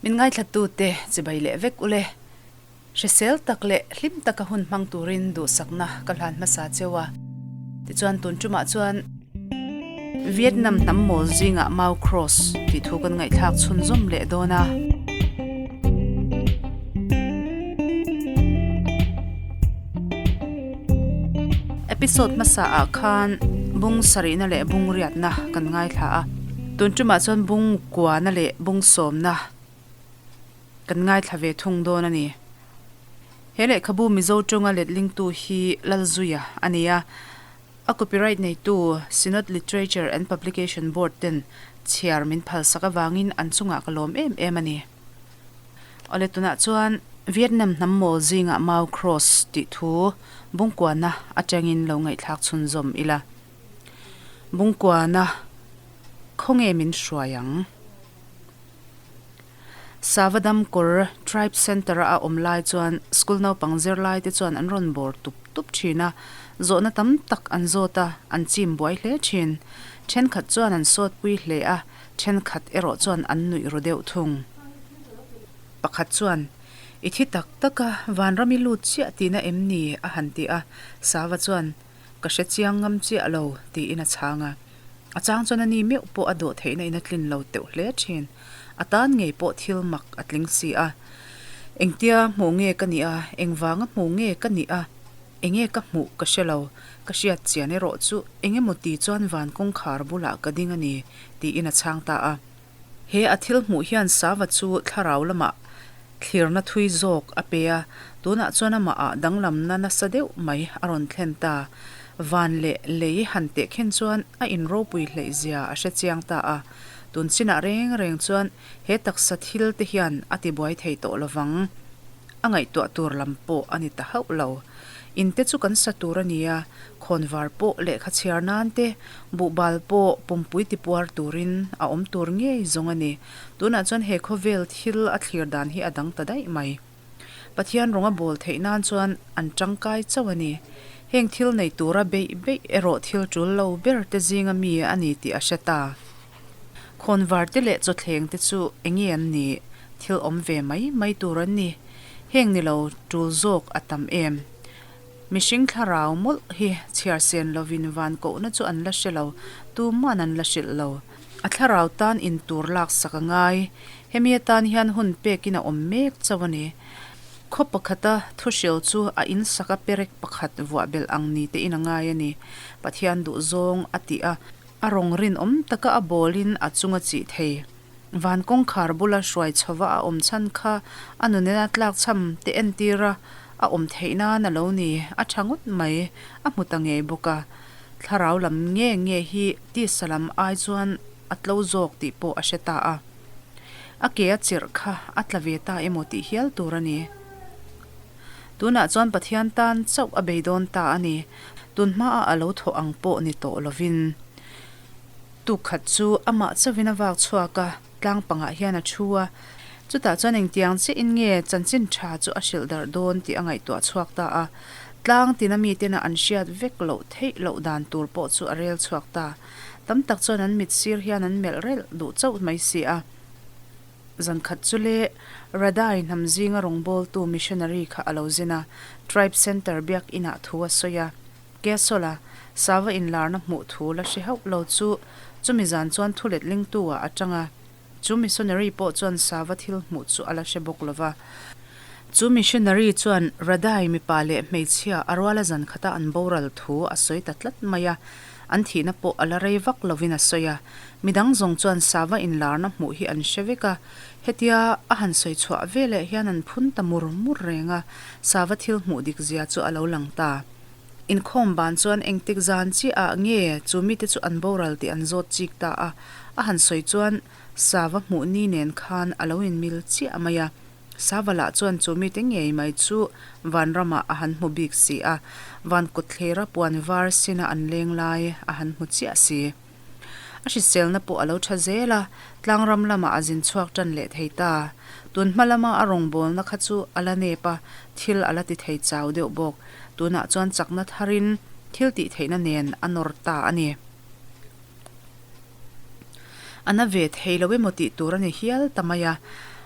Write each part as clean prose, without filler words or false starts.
Min ngaithlatute chibai leh vek ule. Hrisel tak leh hlim taka hun hmang turin duhsakna ka hlan hmasa cheu a. Tichuan tun tumah chuan Vietnam hnam mawl zingah Mau Cross tih thu kan ngaihthlak chhunzawm leh dawn a. Episode hmasa ah khan bung sarihna leh bung riatna kan ngaithla a. Tun tumah chuan bung kuana leh bung sawmna kan ngaithla ve thung dawn a ni. He lehkhabu Mizo tawnga letlingtu hi Lalzuia a ni a, a copyright neitu Synod Literature and Publication Board ten chhiar min phalsak avangin an chungah ka lawm em em a ni. Awle tunah chuan Vietnam hnam mawl zingah Mau Cross tih thu Bungkuana atangin lo ngaihthlak chhunzawm ila. Bungkuana khawnge min hruai ang? Savadam kawr Tribe Centre-a a awm lai chuan school naupang zirlaite chuan an rawn bawr tup tup thin a, zawhna tam tak an zawt a, an chim buai hle thin. Thenkhat chuan an sawtpui hle a, thenkhat erawh chuan an nuih ru deuh thung. Pakhat chuan, I thi tak tak a, vanram i lut chiah tihna em ni? a han ti a, Sava chuan, Ka hre chiang ngam chiah lo, tiin a chhang a. A chang chuan a ni meuh pawh a dawh theihna in a tlin lo teuh hle thin. A tan ngei pawh thil mak a tling si a. Engtia hmuh nge ka nih a, engvanga hmuh nge ka nih a, enge ka hmuh ka hre lo, ka hriat chian erawh chu engemaw ti chuan van kawngkhar bulah ka ding a ni, tiin a chhang ta a. He a thil hmuh hian Sava chu thlarau lamah thlirna thui zawk a pe a, tunah chuan amahah danglamna nasa deuh mai a rawn thlen ta. Van leh lei han teh khen chuan a inropui hleih zia a hre chiang ta a, tun chinah reng reng chuan he taksa thil te hian a tibuai thei tawh lovang. A ngaihtuah tur lam pawh a ni ta hauh lo. In te chu kan sa tur a ni a, khawnvar pawh lehkha chhiar nan te, buhbal pawh pumpui tipuar turin a awm tur ngei zawng a ni. Tunah chuan he khawvel thil a thlir dan hi a dang ta daih mai. Pathian rawng a bawl theih nan chuan an tangkai chauh a ni. Heng thil nei tura beih beih erawh thil tul lo ber te zinga mi a ni tih a hre ta. Khawnvar te leh chawthleng te chu enge an nih? Thil awm ve mai mai tur an ni. Heng ni lo tul zawk a tam em? Mihring thlarau mawlh hi chhiar sen lovin van kohna chu an la hre lo, tuman an la hrilh lo. A thlarau tan in tur laksak a ngai. Hemi atan hian hun pekin a awm mek chauh a ni. Khaw pakhata thuhril chu a insaka perek pakhat vuah belh ang ni tein a ngai a ni. Pathian duhzawng a tih a, a rawng rinawm taka a bawlin a chung a chih thei. Van kawngkhar bula hruai chhova a awm chhan kha a nunena tlakchham te entir a, a awm theih nan a lo ni, a tha ngawt mai, a hmu ta ngei bawk a. Thlarau lam nge nge hi tisa lam ai chuan a tlo zawk tih pawh a hre ta a. A ke a chirh kha a tla ve ta emaw tih hial tur a ni. Tunah chuan Pathian tan chauh a bei dawn ta a ni, tun hmaah a lo thawh ang pawh ni tawh lovin. Tuk khat chu amah chauhin a vak chhuak a, tlang pangah hian a thu a. Chutah chuan engtiang chiahin nge chanchin tha chu a hrilh darh dawn tih a ngaihtuah chhuak ta a. Tlang tina mitena an hriat vek loh theih loh dan tur pawh chu a rel chhuak ta. Tam tak chuan an mit sir hian an melh relh duh chauh mai si a. Zan khat chu le Radai hnam zinga rawngbawltu missionary kha a lo zin a, Tribe Centre biak inah thu a sawi a. Kesola, sava inlarna hmuh thu la hre hauh lo chu chumi zan chuan thu letlingtu ah a tang a. Chu missionary pawh chuan sava thil hmuh chu a la hre bawk lo va. Chu missionary chuan Radai mipa leh hmeichhia a ruala zan khata an boral thu a sawi ta tlat mai a, an thihna pawh a la rei vak lovin a sawi a. Midang zawng chuan sava inlarna hmuh hi an hre vek a, hetia a han sawi chhuah veleh hian an phun ta mur mur reng a, sava thil hmuh dik zia chu a lo lang ta. Inkhawm ban chuan engtik zan chiah ah nge chu mite chu an boral tih an zawt chik ta a, a han sawi chuan Sava hmuh ni nen khan a lo inmil chiah mai a. Sava lah chuan chu mite ngei mai chu vanramah a han hmu bik si a, van kawtthlera puan var sina an leng lai a han hmu chiah si. A hriselna pawh a lo tha zel a, tlangram lamah a zin chhuak tan leh thei ta. Tun hma lama a rawngbawlna kha chu a la nep a, thil a la ti thei chau deuh bawk. Tunah chuan chakna tharin thil tih theihna nen a nawr ta a ni. A na ve thei lo emaw tih tur a ni hial ta mai a.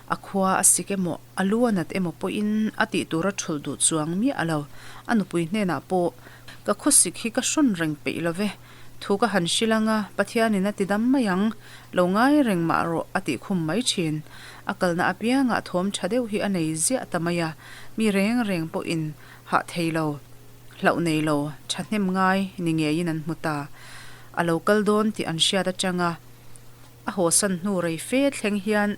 A khua a sik emaw, a lu a nat emaw pawhin a tih tur a thulh duh chuang miah lo. A nupui hnenah pawh, Ka khawsik hi ka hrawn reng peih lo ve. Thu ka han hrilh anga Pathianin a ti dam mai ang, lo ngai reng mah rawh a tih khum mai thin. A kalna apiangah thawm tha deuh hi a nei ziah ta mai a, mi reng reng pawhin hah thei lo, hlauh nei lo, thahnem ngai ni ngeiin an hmu ta. A lo kal dawn tih an hriat atanga a hawsan hnu rei fe thleng hian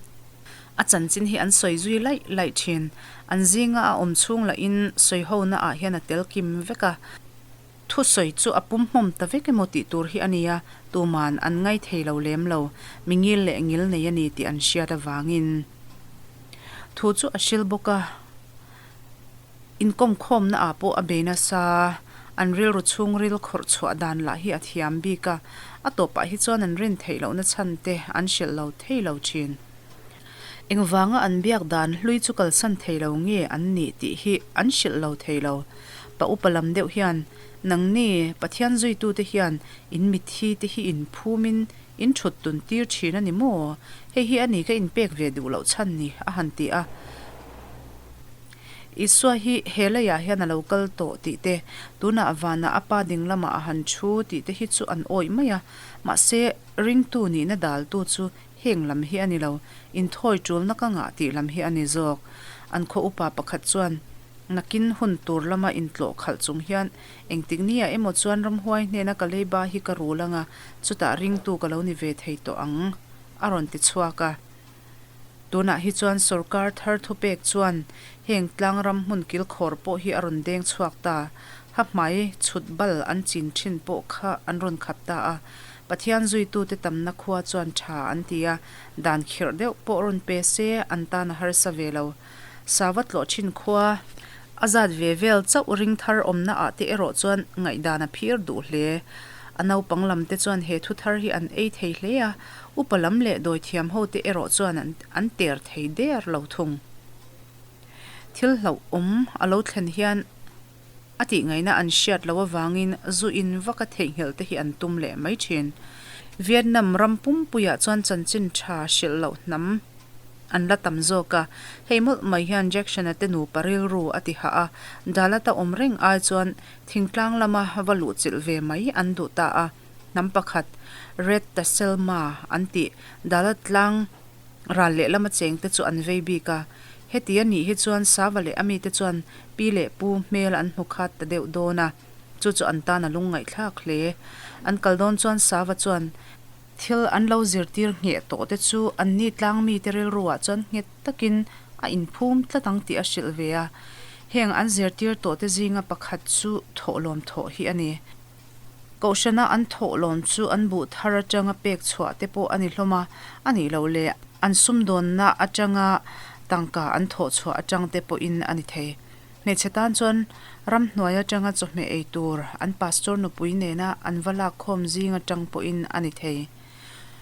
a chanchin hi an sawi zui laih laih thin. An zinga a awm chhung lahin sawiho naah hian a tel kim vek a. Thusawi chu a pum hmawm ta vek emaw tih tur hi a nia, tuman an ngai thei lo lem lo, mi ngil leh ngil nei a ni tih an hriat avangin. Thu chu a hril bawk a, inkawmkhawmna ah pawh a bei nasa, an rilru chhungril khawrh chhuah dan lah hi a thiam bik a, a tawpah hi chuan an rin theih lohna chhan te an hrilh lo thei lo thin. Engvanga an biak dan hlui chu kalsan thei lo nge an nih tih hi an hrilh lo thei lo. Pa upa lam deuh hian, Nangni, Pathian zuitute hian in mitthi te hi in phumin in thut tun tir thin a ni maw? Hei hi a ni ka inpek ve duh loh chhan ni, a han ti a. Isua hi he leiah hian a lo kal tawh tih te, tunah vanah a pa ding lamah a han thu tih te hi chu an awih mai a. Mahse, ringtu nihna daltu chu Heng lam hi a ni lo, inthawi ṭulna ka ngah tih lam hi a ni zawk. An khaw upa pakhat chuan nakin hun tur lama intlawh khalh chung hian engtik nia emaw chuan ramhuai hnena ka leiba hi ka rul anga chutah ringtu ka lo ni ve thei tawh ang, a rawn ti chhuak a. Tunah hi chuan sorkar thar thupek chuan heng tlang ram hmun kilkhawr pawh hi a rawn deng chhuak ta. Ha hmai chhut bal an chin thin pawh kha an rawn khap ta a. Pathian zuitute tamna khua chuan tha an ti a, dan khirh deuh pawh rawn pe se an tan a harsa ve lo. Sava tlawh thin khua a zat ve vel chauh ring thar awmna ah te erawh chuan ngaihdan a phir duh hle. A naupang lam te chuan he thu thar hi an ei thei hle a, upa lam leh dawithiam ho te erawh chuan an ter thei der lo thung. Thil hlauhawm a lo thlen hian A tih ngaihna an hriat loh avangin zu in vaka theihnghilh te hi an tum leh mai thin. Vietnam ram pumpuiah chuan chanchin tha hrilh loh hnam an la tam zawk a, hei mawlh mai hian Jackson-a te nupa rilru a ti hah a, Dalat-a awm reng ai chuan thingtlang lama va luhchilh ve mai an duh ta a, hnam pakhat Red Taselma an tih Dalat tlang Ral lehlama chengte chu an vei bik a, heti a nih hi chuan Sava leh a mite chuan pi leh pu hmel an hmu khat ta deuh dawn a, chu chu an tan a lungngaihthlak hle. An kal dawn chuan Sava chuan thil an lo zirtir ngheh tawh te chu anni tlang mite rilruah chuan nghet takin a inphum tlat ang tih a hrilh ve a, heng an zirtir tawh te zinga pakhat chu thawhlawm thawh hi a ni. Kohhrana an thawhlawn chu an buh thar atanga pek chhuah te pawh a ni hlawm a, a nih loh leh an sumdawnna atanga tangka an thawh chhuah atang te pawhin a ni thei. Hmeichhe tan chuan ramhnuai atanga chawhmeh ei tur an pastor nupui nena an va lak khawm zing atang pawhin a ni thei.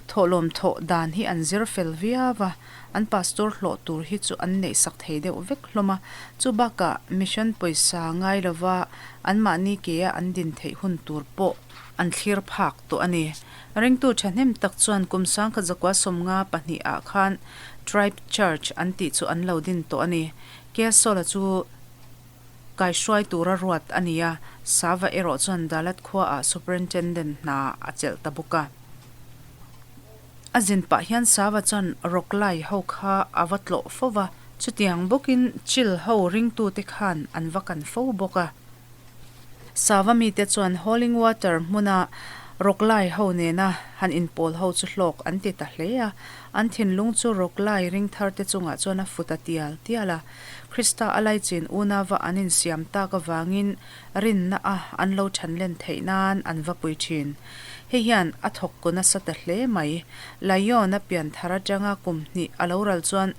Thawhlawm thawh dan hi an zir fel viau a, an pastor hlawh tur hi chu an neih sak thei deuh vek hlawm a, chu bakah mission pawisa ngai lova anmahni ke a an din theih hun tur pawh an thlir phak tawh a ni. Ringtu thahnem tak chuan kum sangkhat zakua 52 ah khan Tribe Church an tih chu an lo din tawh a ni. Kesola chu Kaihruai tura ruat a ni a, Sava erawh chuan Dalat khuaah Superintendent hna a chelh ta bawk a. A zin pah hian Sava chuan Roklai ho kha a va tlawh fo va, chutiang bawkin Chil ho ringtute khan an va kan fo bawk a. Sava mite chuan Holing Water hmuna Roklai ho nena han inpawl ho chu hlawk an ti ta hle a, an thinlung chu Roklai ringtharte chungah chuan a fut a tial tial a. Krista a laichin unauva an insiam tak avangin rinna a an lo thanlen theih nan an va pui thin. Hei hian a thawk ku nasa ta hle mai. Laion a pian thar atanga kum hnih a lo ral chuan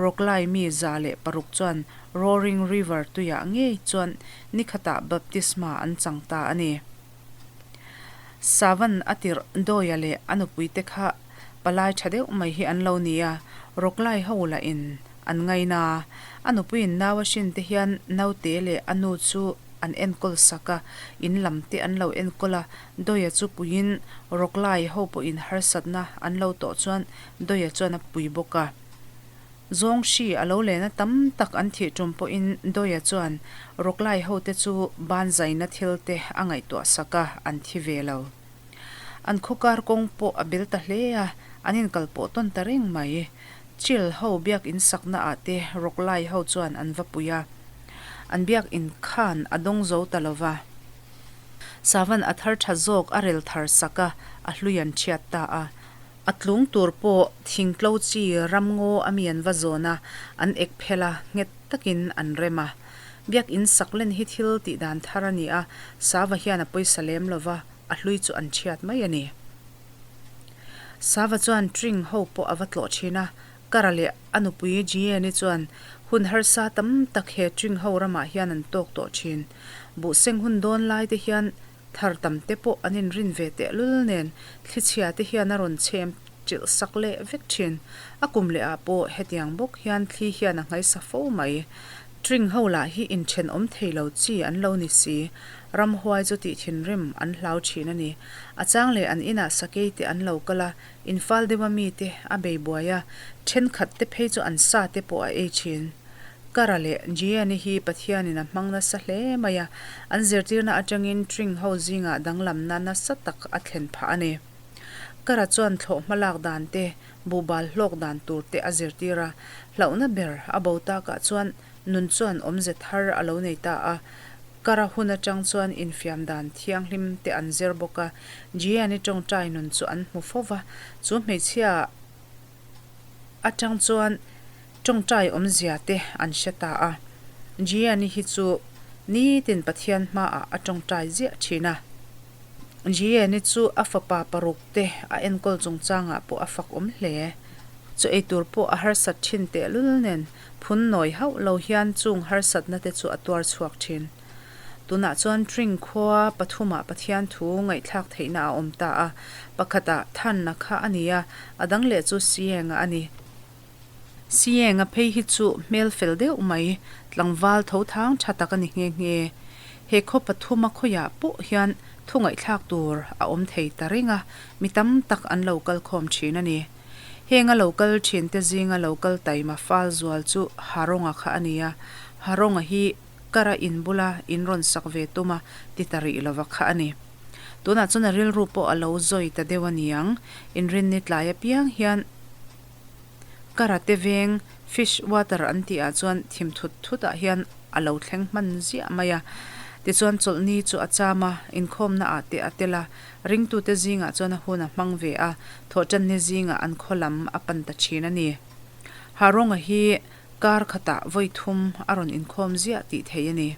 Roklai mi 106 chuan Roaring River tuiah ngei chuan nikhatah baptisma an chang ta a ni. Savan a tirh Dawia leh a nupuite kha palai tha deuh mai hi an lo ni a, Roklai ho lahin An ngaina a, a nupuiin nau a hrin te hian naute leh a nu chu an enkawl sak a, in lam te an lo enkawl a, Dawia chu puiin Roklai ho pawhin harsatna an lo tawh chuan Dawia chuan a pui bawk a. Zawng hri a lo lena tam tak an thih tum pawhin Dawia chuan rawklai hote chu ban zaina thil te a ngaihtuah sak a, an thi ve lo. An khaw kar kawng pawh a bel ta hle a, an inkal pawh tawn ta reng mai. Chill ho biak in sakna ah te rawklai ho chuan an va pui a, an biak in khan a dawng zo ta lo va. Savan a thar tha zawk a rel thar sak a, a hlui an thiat ta a. A tlung tur pawh thingtlo chi ramngaw a mi an va zawn a, an ek phel a, nghet takin an rem a. Biakin sak len hi thil tih dan thar a ni a, Sava hian a pawisa lem lo va, a hlui chu an chhiat mai a ni. Sava chuan Tring ho pawh a va tlawh thin a, Kara leh a nupui Jieni chuan hun harsa tam tak he Tring ho ramah hian an tawk tawh thin. Buhseng hun dawn lai te hian Thar tam te pawh an inrin ve tehlul nen thlichhia te hian a rawn chhem chilh sak leh vek thin. A kum leh ah pawh hetiang bawk hian thli hian a nghaisa fo mai. Tring ho lah hi inthenawm thei lo chi an lo ni si. Ramhuai chu tih thinrim an hlau thin a ni. A chang leh an inah sakei te an lo kal a, infal deuha mi te a bei buai a, thenkhat te phei chu an sa te pawh a ei thin. Kara leh Gianni hi Pathianin a hmang nasa hle mai a, an zirtirna atangin Tring ho zingah danglamna nasa tak a thlen phah a ni. Kara chuan thlawh hmalak dan te, buhbal hlawk dan tur te a zirtir a, hlauhna ber a bo takah chuan nun chuan awmze thar a lo nei ta a. Kara hun atang chuan infiam dan thianghlim te an zir bawk a, Gianni tawngtai nun chu an hmu fo va, chu hmeichhia atang chuan Tawngtai awmzia te an hre ta a, Gianni hi chu nitin Pathian hmaah a tawngtai ziah thin a. Gianni chu a fapa paruk te a enkawl chungchangah pawh a fak awm hle. Chaw ei tur pawh a harsat thin tehlul nen phun nawi hauh lo hian chung harsatna te chu a tuar chhuak thin. Tunah chuan Tring khua pathumah Pathian thu ngaihthlak theihna a awm ta a, pakhatah Thanna kha a ni a, a dang leh chu Sienga a ni. Sienga phei hi chu hmel fel deuh mai, tlangval tho thang tha tak a ni nghe nghe. He khaw pathuma khawiah pawh hian thu ngaihthlak tur a awm thei ta reng a, mi tam tak an lo kal khawm thin a ni. Heng a lo kal thin te zinga lo kal taima fal zual chu Haronga kha a ni a, Haronga hi kara in bula in rawn sak ve tum a ti ta rih lova kha a ni. Tunah chuan a rilru pawh a lo zawi ta deuh a niang, inrinni tlai apiang hian Karate veng fish water an tih ah chuan thim thut thut ah hian a lo thleng hman ziah mai a. Tichuan chawlhni chu a cham a, inkhawmna ah te a tel a, ringtute zingah chuan a hun a hmang ve a, thawhtanni zingah an khaw lam a pan ta thin a ni. Harawnga hi kar khatah vawi thum a rawn inkhawm ziah tih theih a ni.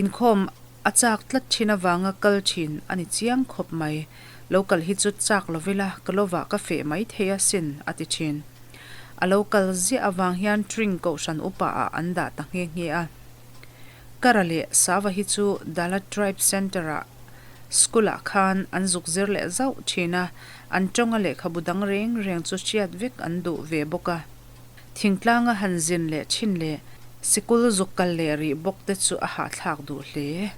Inkhawm a chak tlat thin avanga kal thin a ni chiang khawp mai. Lo kal hi chu chak lo ila ka lovah ka feh mai thei a sin, a ti thin. A lo kal ziah avang hian Tring kohhran upa ah an dah ta nghe nghe a. Kara leh Sava hi chu Dalat Tribe Centre ah school ah khan an zuk zir leh zauh thin a, an tawnga lehkhabu dang reng reng chu hriat vek an duh ve bawk a. Thingtlanga han zin leh thin leh sikul zuk kal leh rih bawk te chu a hahthlak duh hle.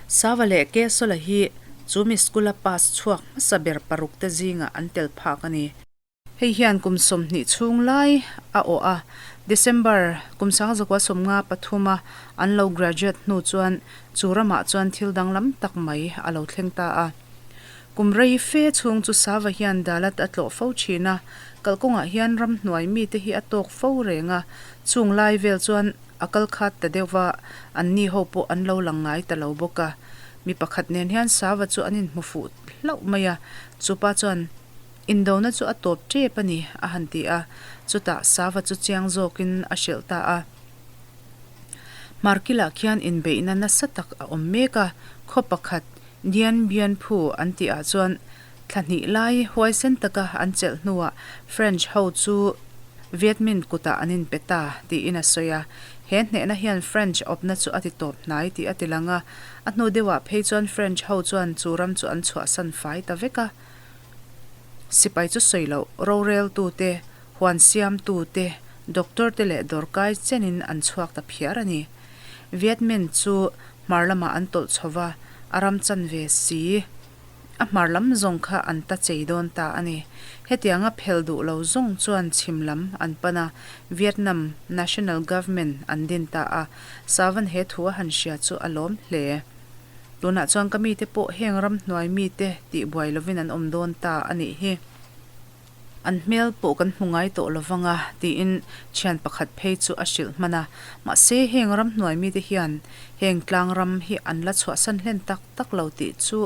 Sava leh Kesola hi chu mi school a pass chhuak hmasa ber paruk te zingah an tel phak a ni. Hei hian kum 20 chhung lai a awh a, December kum 1953 a an lo graduate hnu chuan chu ramah chuan thil danglam tak mai a lo thleng ta a. Kum rei fe chhung chu Sava hian Dalat a tlawh fo thin a, kalkawngah hian ramhnuai mite hi a tawk fo reng a, chung lai vel chuan A kal khat ta deuh va, anni ho pawh an lo lang ngai ta lo bawk a. Mi pakhat nen hian Sava chu an inhmu fuh hlauh mai a, chupa chuan, Indona chu a tawp tep a ni, a han ti a. Chutah Sava chu chiang zawkin a hrilh ta a. Hmarkilah khian inbeihna nasa tak a awm mek a, khaw pakhat Dien Bien Phu an tihah chuan Thla hnih lai huaisen taka an chelh hnuah French ho chu Viet Minh kutah an inpe ta tiin a sawi a. He hnehna hian French awpna chu a ti tawp hnai tih a ti lang a. A hnu deuhah phei chuan French ho chuan chu ram chu an chhuahsan fai ta vek a. Sipai chu sawi loh, roreltute, huan siamtute, doctor te leh dawrkai chenin an chhuak ta phiar a ni. Viet Minh chu hmar lamah an tawlh chho va, a ram chan ve si. A hmar lam zawng kha an ta chei dawn ta a ni. Hetianga phel duh lo zawng chuan chhim lam an pan a, Vietnam National Government an din ta a. Savan he thu a han hria chu a lawm hle. Tunah chuan ka mite pawh heng ramhnuai mite tihbuai lovin an awm dawn ta a nih hi. An hmel pawh kan hmu ngai tawh lo vang a, tiin thian pakhat phei chu a hrilh hman a. Mahse, heng ramhnuai mite hian heng tlang ram hi an la chhuahsan hlen tak tak lo tih chu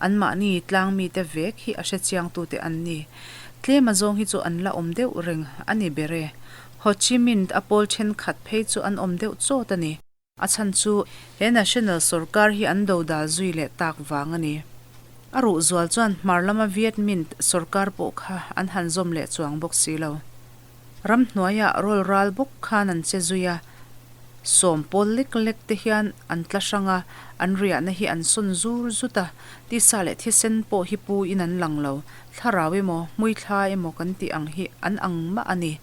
anmahni tlang mite vek hi a hrechiangtute an ni. Tlem azawng hi chu an la awm deuh reng a ni ber e. Ho Chi Minh a pawl thenkhat phei chu an awm deuh chawt a ni. A chhan chu he National sawrkar hi an dodal zui leh tak vang a ni. A ruh zual chuan hmar lama Viet Minh sawrkar pawh kha an han zawm leh chuang bawk si lo. Ramhnuaiah rawl ral bawk khan an che zui a, sawm pawl lek lek te hian an tla hrang a, an riahna hi an sawn zur zut a, tisa leh thisen pawh hi pu in an lang lo, thlarau emaw, hmuithla emaw kan tih ang hi an ang mah a ni.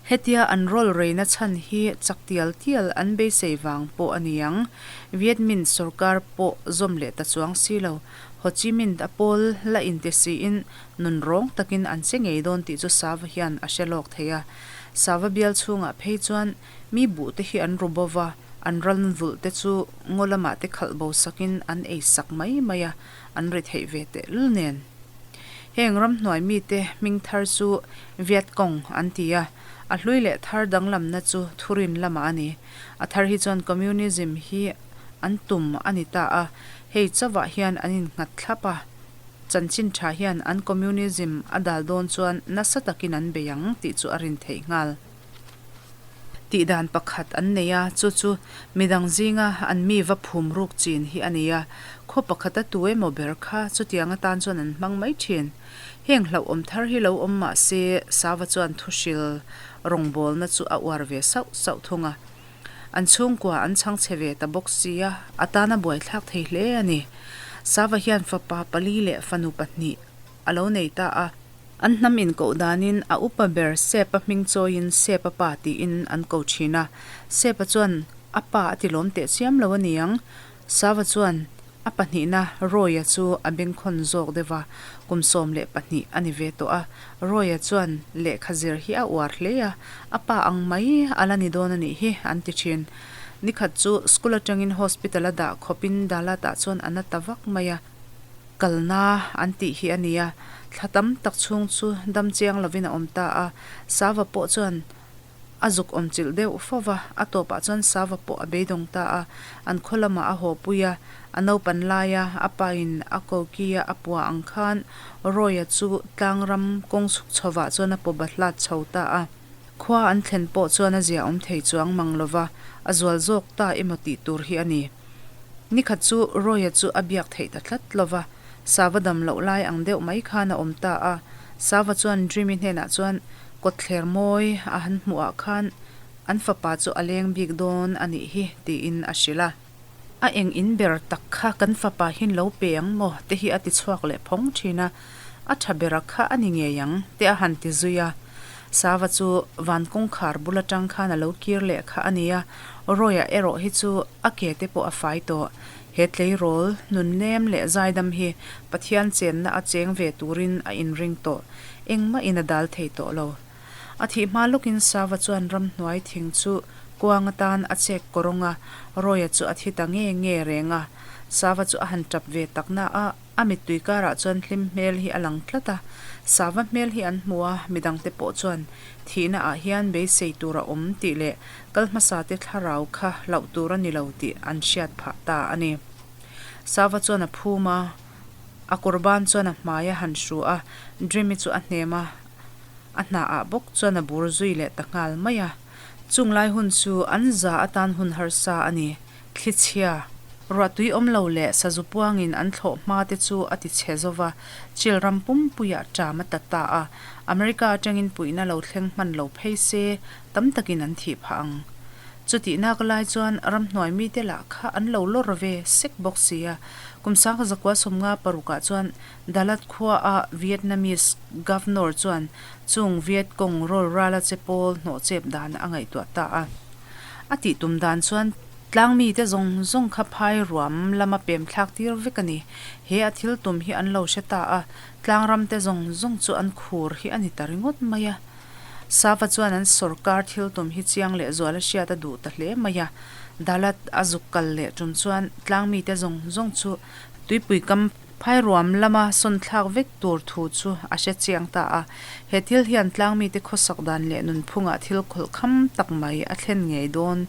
Hetia an rawl reina chhan hi chak tial tial an beisei vang pawh a ni ang. Viet Minh sawrkar pawh zawm leh ta chuang si lo. Ho Chi Minh a pawl la inte siin nun rawng takin an che ngei dawn tih chu Sava hian a hre lawk thei a. Sava bial chhungah phei chuan mi buh te hi an ru bo va, an ran vulh te chu ngaw lamah te khalh bo sakin an ei sak mai mai a, an ri theih ve tehlul nen. Heng ramhnuai mite hming thar chu Viet Cong an ti a, a hlui leh thar danglamna chu thurin lamah a ni. A thar hi chuan Communism hi an tum a ni ta a, hei chauhah hian an innghat thlap a, chanchin tha hian an Communism a dal dawn chuan nasa takin an bei ang tih chu a rin theih nghal. Tih dan pakhat an nei a, chu chu midang zinga an mi va phum ruk chin hi a ni a, khaw pakhata tu emaw ber kha chutiang atan chuan an hmang mai thin. Heng hlauhawm thar hi lo awm mah se Sava chuan thuhril rawngbawlna chu a uar ve sauh sauh thung a. An chhungkua an chhang chhe ve ta bawk sia, a tana buaithlak thei hle a ni. Sava hian fapa pali leh fanu pahnih a lo nei ta a. An hnam inkoh danin a upa ber Sepa hming chawiin Sepa pa tiin an ko thin a. Sepa chuan a pa a ti lawm teh chiam lo a ni ang. Sava chuan a pahnihna Roy-a chu a bengkhawn zawk deuh va, kum 12 a ni ve tawh a. Roy-a chuan lehkha zir hi a uar hle a, a pa ang mai a la ni dawn a nih hi an ti thin. Nikhat chu school atangin hospital a dah khawpin Dalat-ah chuan a na ta vak mai a. Kalna an tih hi a ni a, thla tam tak chhung chu dam chiang lovin a awm ta a, Sava pawh chuan a zuk awm chilh deuh fo va, a tawpah chuan Sava pawh a beidawng ta a, an khaw lamah a haw pui a, a naupan laia a pain a kokia a pua ang khan Roy-a chu tlang ram kawng chhuk chhovah chuan a paw bahlat chho ta a. Khua an thlen pawh chuan a zia awm thei chuang mang lova, a zual zawk ta emaw tih tur hi a ni. Nikhat chu Roy-a chu a biak theih ta tlat lo va, Sava dam loh lai ang deuh mai khan a awm ta a. Sava chuan Dreamy hnenah chuan kawtthler mawi a han hmuh ah khan an fapa chu a leng bik dawn a nih hi tiin a hrilh a. A eng in ber tak kha kan fapa hian lo pe ang maw te hi a ti chhuak leh phawng thin a, a tha bera kha a ni ngei ang te a han ti zui a. Sava chu van kawngkhar bul atang khan a lo kir leh kha a ni a, Roy-a erawh hi chu a ke te pawh a fai tawh. He tleirawl, nunnem leh zaidam hi Pathian chenna a cheng ve turin a inring tawh. Engmah in a dal thei tawh lo. A thih hma lawkin Sava chuan ramhnuai thing chu kuang atan a chek kawrawng a, Roy-a chu a thi ta nge nge reng a. Sava chu a han tap ve tak na a, a mittui karah chuan hlim hmel hi a lang tlat a. Sava hmel hi an hmu a, midangte pawh chuan thihna ah hian beisei tur a awm tih leh Kal hmasate thlarau kha hlauh tur a ni lo tih an hriat phah ta a ni. Sava chuan a phum a, a kawr ban chuan a hmai a han hru a, Dreamy chu a hnem a, a hnaah bawk chuan a bur zui leh ta nghal mai a. Chung lai hun chu an za atan hun harsa a ni. Thlichhia, ruahtui awm lo leh sazu puangin an thlawh hma te chu a ti chhe zo va, Chil ram pumpuiah ṭam a ta ta a, America atangin puihna lo thleng hman lo phei se tam takin an thih phah ang. Chutih nak lai chuan ramhnuai mite lah kha an lo lawr ve sek bawk si a, kum sangha zakua sawmnga parukah chuan Dalat khuaa Vietnamese Governor chuan chung Viet Cong rawl rala che pawl hnawhchep dan a ngaihtuah ta a. A tih tum dan chuan. Tlangmite zawng zawng kha phai ruam lama pem thlak tir vek a ni. He a thil tum hi an lo hre ta a, tlangram te zawng zawng chu an khur hi a ni ta ringawt mai a. Sava chuan an sawrkar thil tum hi chiang leh zual a hriat a duh ta hle mai a. Dalat a zuk kal leh tum chuan tlangmite zawng zawng chu tuipui kam phai ruam lama sawn thlak vek tur thu chu a hre chiang ta a. He thil hian tlangmite khawsak dan leh nunphungah thil khawlh kham tak mai a thlen ngei dawn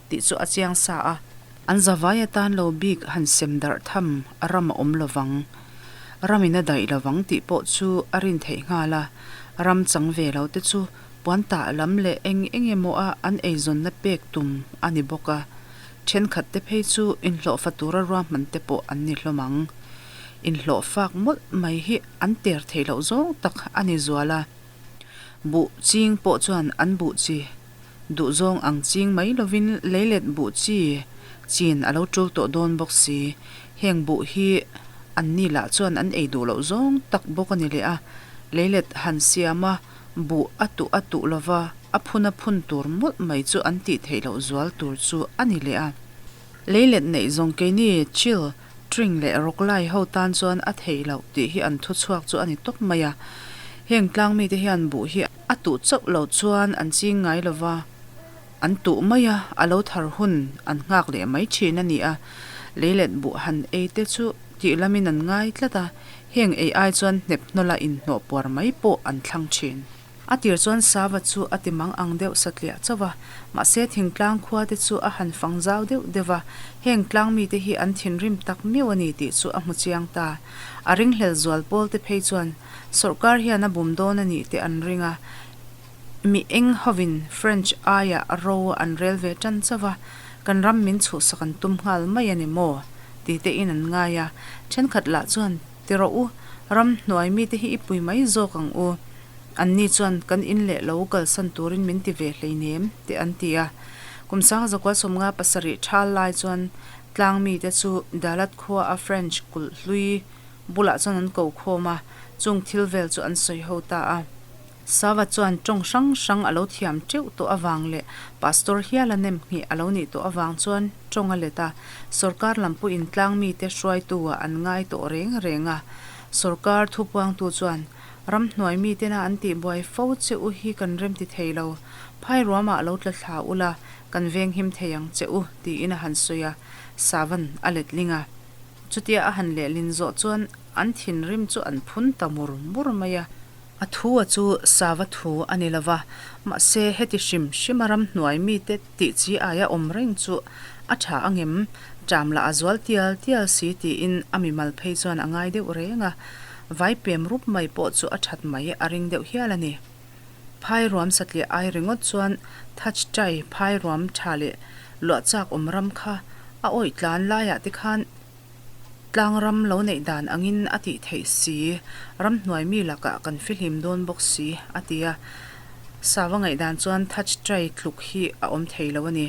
tih chu a chiang sa a. An zavai atan lo bik han sem darh tham a ram a awm lovang. Ramin a daih lovang tih pawh chu a rin theih nghal a, ram chang ve lo te chu puan tah lam leh eng eng emaw a an eizawnna pek tum a ni bawk a, thenkhat te phei chu inhlawhfa tura ruahman te pawh an ni hlawm ang. Inhlawhfak mawlh mai hi an ter theih loh zawng tak a ni zual a, buh ching pawh chuan an buh chi Duhzawng ang ching mai lovin leilet buh chi chin a lo tul tawh dawn bawk si. Heng buh hi an ni lah chuan an ei duh loh zawng tak bawk a ni leh a, leilet han siam a, buh a tuh a tuh lova a phun a phun tur mawlh mai chu an tih theih loh zual tur chu a ni leh a. Leilet neih zawng keini chill, tring leh rawklai ho tan chuan a theih loh tih hi an thuchhuak chu a ni tawp mai a. Heng tlang mite hian buh hi a tuh chauh lo chuan an ching ngai lo va, an tuh mai a, a lo thar hun an nghak leh mai thin a ni a. Leilet buh han ei te chu tih lamin an ngai tlat a, heng ei ai chuan hnep hnawla inhnawh puar mai pawh an thlang thin. A tir chuan Sava chu a ti mang ang deuh satliah chauh a, mahse thingtlang khua te chu a han fang zau deuh deuh a, heng tlang mite hi an thinrim tak miau a ni tih chu a hmu chiang ta. A ringhlel zual pawl te phei chuan sawrkar hian a bum dawn a nih te an ring a, mi eng hovin French aiah ro an rel ve tan chauh a, kan ram min chhuhsak an tum nghal mai a ni maw? ti te in an ngai a, thenkhat lah chuan ti rawh u, ramhnuai mite hi i pui mai zawk ang u. Anni chuan kan in leh lo kalsan turin min ti ve hleinem, te an ti a. Kum sanga zakua 57 thal lai chuan tlang mite chu Dalat khua a French kulh hlui bulah chuan an ko khawm a, chung thil vel chu an sawi ho ta a. Sava chuan tawng hrang hrang a lo thiam teuh tawh avang leh Pastor hiala nem ngheh a lo nih tawh avang chuan tawng a let a, sawrkar lam pawhin tlang mite hruaitu ah an ngai tawh reng reng a. Sawrkar thupuangtu chuan Ramhnuai mitena an tihbuai fo che u hi kan remti thei lo. Phai ruamah lo tla thla ula, kan venghim thei ang che u, tiin a han sawi a, Savan a letling a. Chutia a han lehlin zawh chuan an thinrim chu an phun ta mur mur mai a. A thu a chu Sava thu a ni lova, mahse heti hrim hrima ramhnuai mite tih chi aia awm reng chu a tha angem, ṭam lah a zual tial tial si tiin a mimal phei chuan a ngai deuh reng a. Vai pem rup mai pawh chu a that mai a ring deuh hial a ni. Phai ruam satliah ai ringawt chuan Thach Tai phai ruam tha leh luah chak awm ram kha a awih tlan laiah te khan tlang ram lo neih dan angin a tih theih si, ramhnuai mi lakah kan fihlim dawn bawk si, a ti a. Sava ngaihdan chuan Thach Tai tluk hi a awm thei lo a ni.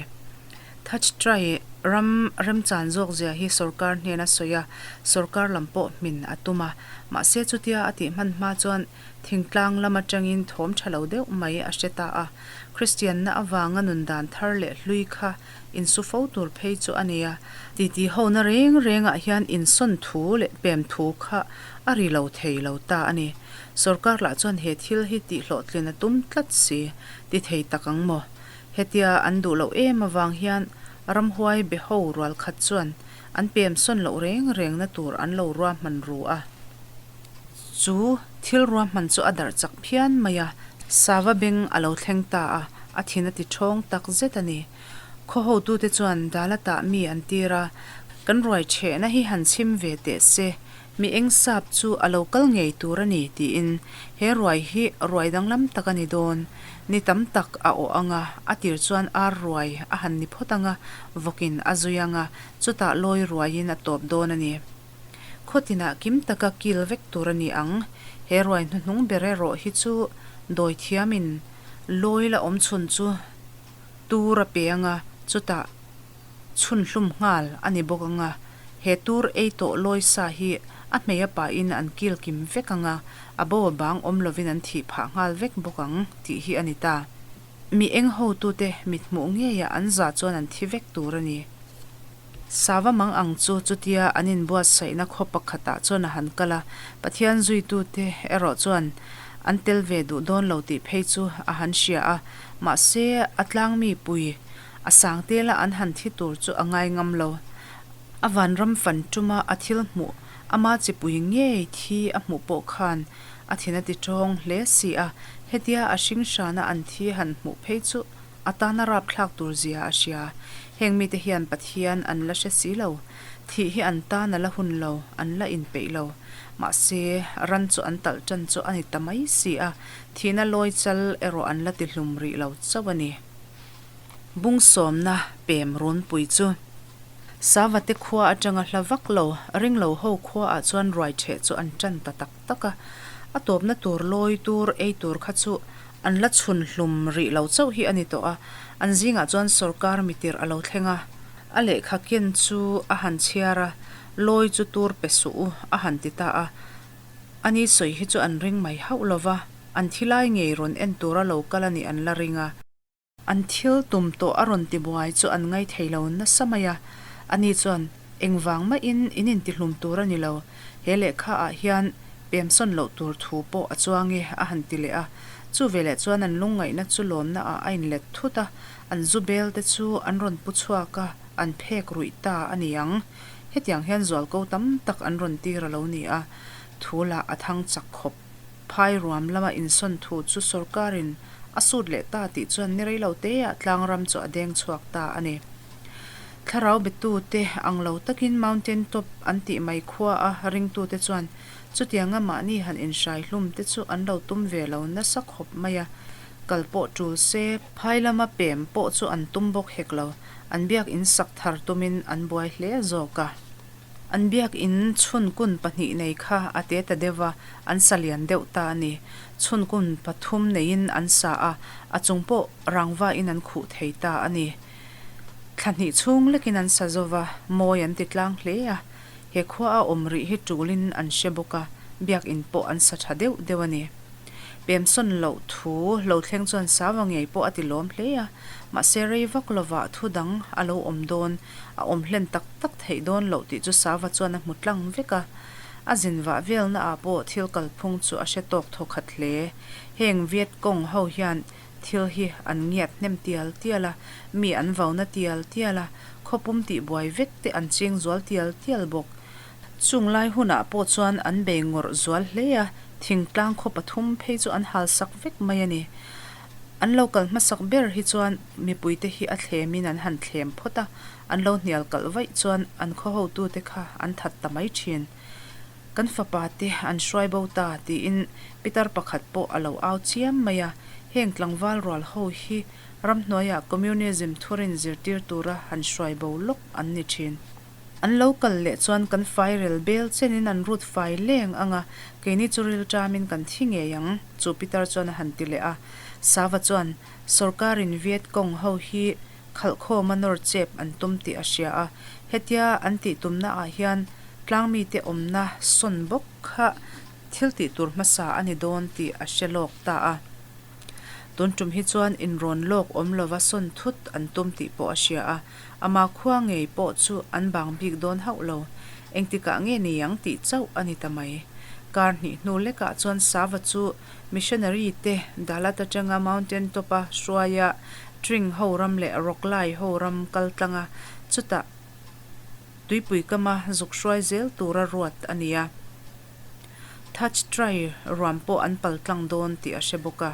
Thach Tai ram remchan zawk zia hi sorkar hnena sawi a, sorkar lam pawh hmin a tum a. Mahse chutia a tih hman hma chuan thingtlang lam atangin thawm tha lo deuh mai a hre ta a. Kristianna avanga nun dan thar leh hlui kha insu fo tur phei chu a ni a. Titi hona reng rengah hian insawn thu leh pem thu kha a ri lo thei lo ta a ni. Sorkar lah chuan he thil hi tihhlawhtlin a tum tlat si, ti thei tak ang maw? Hetia an duh loh em avang hian ramhuai be ho rual khat chuan an pem sawn loh reng rengna tur an lo ruahman ru a. Chu thil ruahman chu a darh chak phian mai a, sava beng a lo thleng ta a, a thin a ti ṭhawng tak zet a ni. Khaw hotute chuan Dalatah mi an tir a, kan ruai ṭhehna hi han chhim ve teh se, Mi eng sap chu a lo kal ngei tur a ni tiin he ruai hi ruai danglam tak a ni dawn. Ni tam tak a awh ang a, a tir chuan ar ruai a han ni phawt ang a, vawkin a zui ang a, chutah lawi ruaiin a tawp dawn a ni. Khaw tinah kim taka kil vek tur a ni ang. He ruai hnuhnung ber erawh hi chu dawithiamin lawi la awm chhun chu tur a pe ang a, chutah chhun hlum nghal a ni bawk ang a, he tur ei tawh lawi sa hi a hmei a pahin an kil kim vek ang a, a bo a bang awm lovin an thih phah nghal vek bawk ang tih hi a ni ta. Mi eng hotute mithmuh ngeiah an za chuan an thi vek tur a ni. Sava mang ang chu chutia an inbuatsaihna khaw pakhatah chuan a han kal a, Pathian zuitute erawh chuan an tel ve duh dawn lo tih phei chu a han hria a, mahse a tlangmi pui a sang tela an han thi tur chu a ngai ngam lo. A vanram fan tuma a thil hmuh ama chipui ngei thi a hmuh pawh khan a thin a ti tawng hle si a, hetia a hring hrana an thi han hmuh phei chu a tana rapthlak tur zia a hria. Heng mite hian Pathian an la hre si lo. Thih hi an tan a la hun lo, an la inpeih lo. Mahse, ran chu an talh tan chu a ni ta mai si a, thihna lawi chal erawh an la ti hlum rih lo chauh a ni. Bung sawmna pem runpui chu. Savate khua atanga hla vak lo, ring lo ho khuaah chuan ruai ṭheh chu an ṭan ta tak tak a. A tawpna tur lawi tur ei tur kha chu an la chhun hlum rih lo chauh hi a ni tawh a. An zingah chuan sorkar mitirh a lo thleng a. A lehkha ken chu a han chhiar a, lawi chu tur pe suh u a han ti ta a. Ani sawi hi chu an ring mai hauh lo va, an thilai ngei rawn en tura lo kal a nih an la ring a. An thil tum tawh a rawn ti buai chu an ngai thei lo nasa mai a, ani chuan, Engvang mahin in intihlum tur a ni lo, he lehkha ah hian pemsawn loh tur thu pawh a chuang e, a han ti leh a. Chu veleh chuan an lungngaihna chu lawmna ah a inlet thut a, an zu bel te chu an rawn pu chhuak a, an phek ruih ta a ni ang. Hetiang hian zualko tam tak an rawn tir a lo ni a, thu lah a thang chak khawp. Phai ruam lama insawn thu chu sorkarin a sut leh ta tih chuan ni rei lo teah tlang ram chu a deng chhuak ta a ni. Thlarau betute ang lo takin Mountain Top an tih mai khua a ringtute chuan chutianga mahni han inhrai hlum te chu an lo tum ve lo nasa khawp mai a, kal pawh tul se, phai lama pem pawh chu an tum bawk hek lo, an biak in sak thar tumin an buai hle zawk a. An biakinn chhunkun pahnih nei kha a te ta deuh va, an sa lian deuh ta a ni. Chhunkun pathum neiin an sa a, a chung pawh rangvain an khuh thei ta a ni. Thla hnih chhung lekin an sa zo va, mawi an ti tlang hle a. He khua a awm rih hi tulin an hre bawk a, biakinn pawh an sa tha deuh deuh a ni. Pemsawn loh thu lo thleng chuan Sava ngei pawh a ti lawm hle a, mahse rei vak lovah thu dang a lo awm dawn. A awm hlen tak tak theih dawn loh tih chu Sava chuan a hmu tlang vek a. A zin vah velna ah pawh thil kalphung chu a hre tawk thaw khat hle. Heng Viet Cong ho hian thil hi an ngiat hnem tial tial a, mi an vauna tial tial a, khawpum tihbuai vek te an ching zual tial tial bawk. Chung lai hunah pawh chuan an bei ngawrh zual hle a, thingtlang khaw pathum phei chu an halsak vek mai a ni. An lo kal hmasak ber hi chuan mipuite hi a thlemin an han thlem phawt a, an lo hnial kalh vaih chuan an khaw hotute kha an that ta mai thin. Kan fapa te an hruai bo ta tiin pitar pakhat pawh a lo au chiam mai a, heng tlangval rual ho hi ramhnuaiah communism thurin zirtir tura han hruai bo lawk an ni thin. An lo kal leh chuan kan fairel bel chenin an rut fai leng ang a, keini chu rilṭamin kan thi ngei ang, chu Pitar chuan a han ti leh a. Sava chuan, Sawrkarin Viet Cong ho hi khalhkhawma nawr chep an tum tih a hria a, hetia an tih tumna ah hian tlangmite awmna sawn bawk kha thil tih tur hmasa a ni dawn tih a hre lawk ta a. Tun tum hi chuan inrawn lawk awm lova sawn thut an tum tih pawh a hria a. Ama khua ngei pawh chu an bang bik dawn hauh lo. Engtikah nge ni ang tih chauh a ni ta mai. Kar hnih hnu lekah chuan Sava chu missionary te Dalat atanga mountain top a hruaia Tring ho ram leh Roklai ho ram kal tlang a, chutah tuipui kama zuk hruai zel tura ruat a ni a. Thach Trai ruam pawh an pal tlang dawn tih a hre bawk a.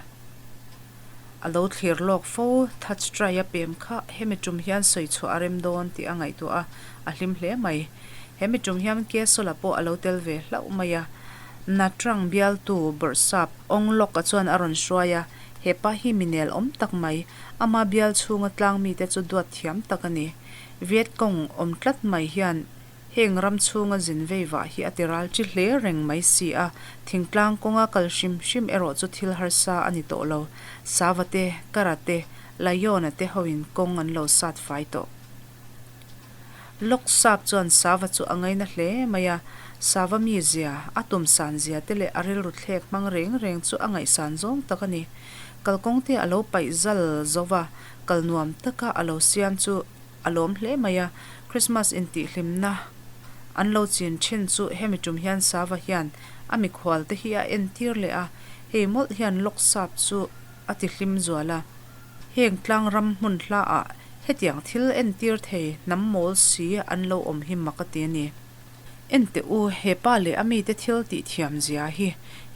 A lo thlir lawk fo, Thach Trai a pem kha hemi tum hian sawi chhuah a rem dawn tih a ngaihtuah a, a hlim hle mai. Hemi tum hian Kesola pawh a lo tel ve hlauh mai a. Na Trang bialtu Bawrhsap Ong Lok a chuan a rawn hruai a, he pa hi mi nel awm tak mai, ama bial chhunga tlang mite chu duat thiam tak a ni. Viet Cong awm tlat mai hian Heng ram chhunga zin vei vah hi a ti ral chi hle reng mai si a, thingtlang kawnga kal hrim hrim erawh chu thil harsa a ni tawh lo. Sava te, Kara te, Layona te hoin kawng an lo sat fai tawh. Lok Sap chuan Sava chu a ngaina hle mai a, Sava mizia, a tum san zia te leh a rilru thlek hmang reng reng chu a ngaihsan zawng tak a ni. Kalkawng te a lo paih zal zo va, kal nuam taka a lo siam chu a lawm hle mai a. Krismas intihhlimna an lo chin thin chu hemi tum hian Sava hian a mikhual te hi a entir leh a, hei mawlh hian Loksap chu a tihlim zual a. Heng tlang ram hmun hla ah hetiang thil entir thei hnam mawl si an lo awm hi mak a ti a ni. En teh u, he pa leh a mite thil tih thiam zia hi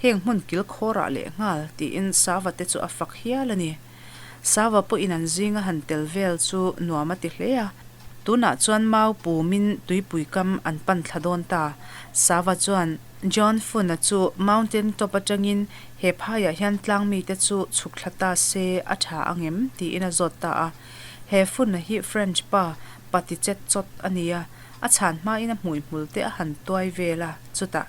heng hmun kil khawr ah leh nghal tiin Sava te chu a fak hial a ni. Sava pawhin an zinga han tel vel chu nuam a ti hle a. Tunah chuan mau pumin tuipui kam an pan thla dawn ta. Sava chuan John Funa chu mountain top atangin he phaiah hian tlang mite chu chhuk thla ta se a tha ang em? tiin a zawt ta a. He Funa hi French pa pa ti chet chawt a ni a, a chhan hmain a hmuihmul te a han tuai vel a, chutah